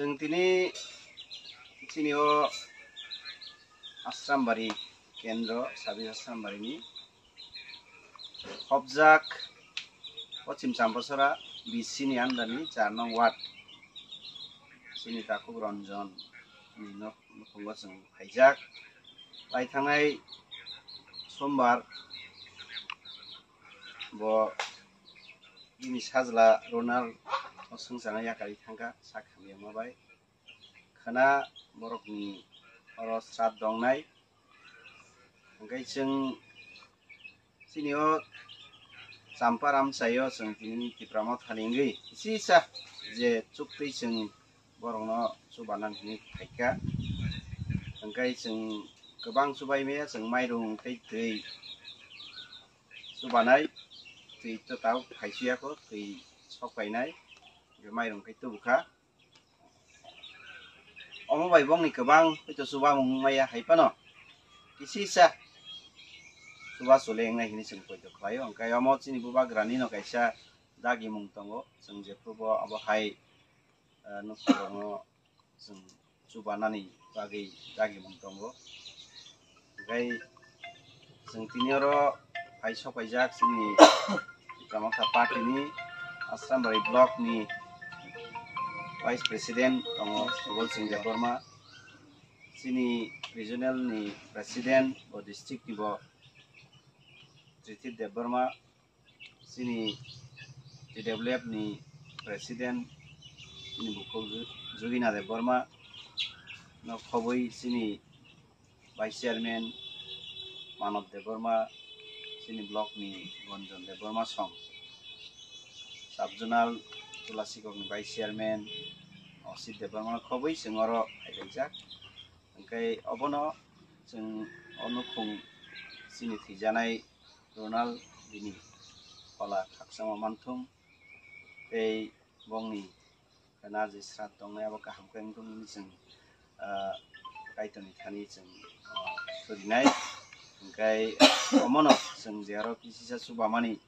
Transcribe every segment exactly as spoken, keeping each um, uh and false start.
Chwng tini chini o Asrambari kendro, sabi Asrambari ni hopjak Pochim Champhasora B C ni under ni char nong ward chini Takhuk Ranjan ni nok nukhungo chwng phaijak. Lai thangnai sombar bo bini sajla Ronald o swngcharno yakarwi thangkha sak hamyama bai. Khwna borokni oro srat dongnai. Hwnkhe chwng chini o Champa Ramchaio chwng tini Tipra Mothani wngwi kisa je chuktwi chwng borokno chubanani hinwi phaikha. Hwnkhe chwng kwbang chubai maya, chwng mairung tei twi chubanai, twi to tabuk phaisiyakho, twi sok painai, hwnkhe mairung khe tubukha. Omo bai bongni kwbang poito chubamung maya hai phano kisisa chuba chule wngnai hinwi chwng poito khlaio. Hwnkhe omo chini bubagrani no kaisa dagimung tongo, chwng jephrubo abo hai, eh, nukhungrokno chwng chubanani bagwi dagimung tongo. Hwnkhe chwng tini oro phai sok paijak chini Tipra Motha Party ni Asrambari block ni Vice President tongo Subal Singh Debbarma, chini regional ni President bo district ni bo Trithip Debbarma, chini T W F ni President, chini bukhuk Ju-, Jugina Debbarma no khobwi chini Vice Chairman Manob Debbarma, chini block ni Gonjon Debbarma song, Sub Zonal Tulasikok ni Vice Chairman Osit Debbarma no khobwi chwng oro phailaijak. Hwnkhe obono chwng o nukhung chini thwijanai Ronald bini phola khakchangma manthung tei bongni khwna je srat tongnai abo kaham khe wngthung hwnwi chwng, ah, Kaitorni thani chwng, ah, surinai. Hwnkhe omono chwng je aro kisisa chubamani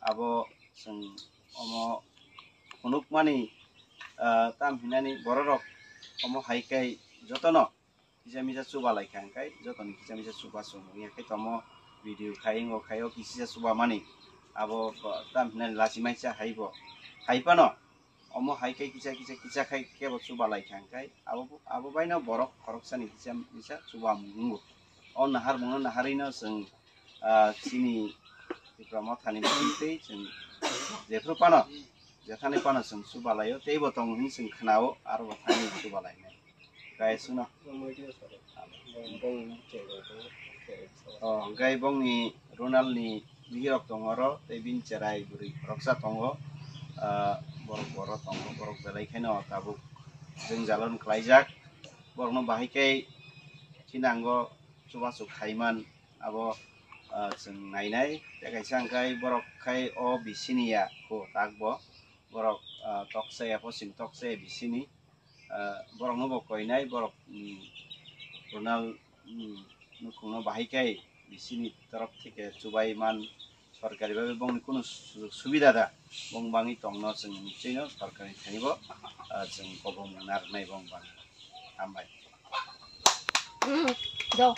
abo chwng omo phunukmani, ah, tam hinani bororok omo hai khe jotono kisa misa chuba lai kha, hwnkhe jotoni kisa misa chuba chwng wngya khe tamo video khai, wngo khai, o kisa chuba mani abo tam hinani lachi maisa hai bo. Hai phano omo hai khe kisa kisa kisa khai kebo chuba lai kha, hwnkhe abo, abo baino borok khoroksani kisa misa chuba mung wngo. O nahar mungno naharwino chwng, ah, chini Tipra Mothani bisingtwi chwng jephru phano, jethani phano chwng chubalaio, teibo tongo hwnwi chwng khwnao, aro bo thani chubalainai. Guys, suno. O, hwnkhe bongni Ronald ni bihirok tongo oro, tei bini cherai bwrwi khoroksa tongo. Ah, borok boro tongo, borok belai kheno tabuk jwngjalo wng khlaijak. Borokno bahai khe thinango chubachu khaiman abo, ah, chwng nainai. Tei kaisa hwnkhe borok khai o bisini ya kho tak bo. Borok, ah, toksa ya, posing toksa ya bisini. Ah, borokno bo koinai, borok, mm, Ronald, mm, nukhungno bahai khai bisini torof theke chubai man sorkari bhabe bongni kunu sujog subida da, bong bangwi tongno chwng nichwino sorkari thani bo, ah, chwng kobong narwknai bong bang. Hambai. Mm, do.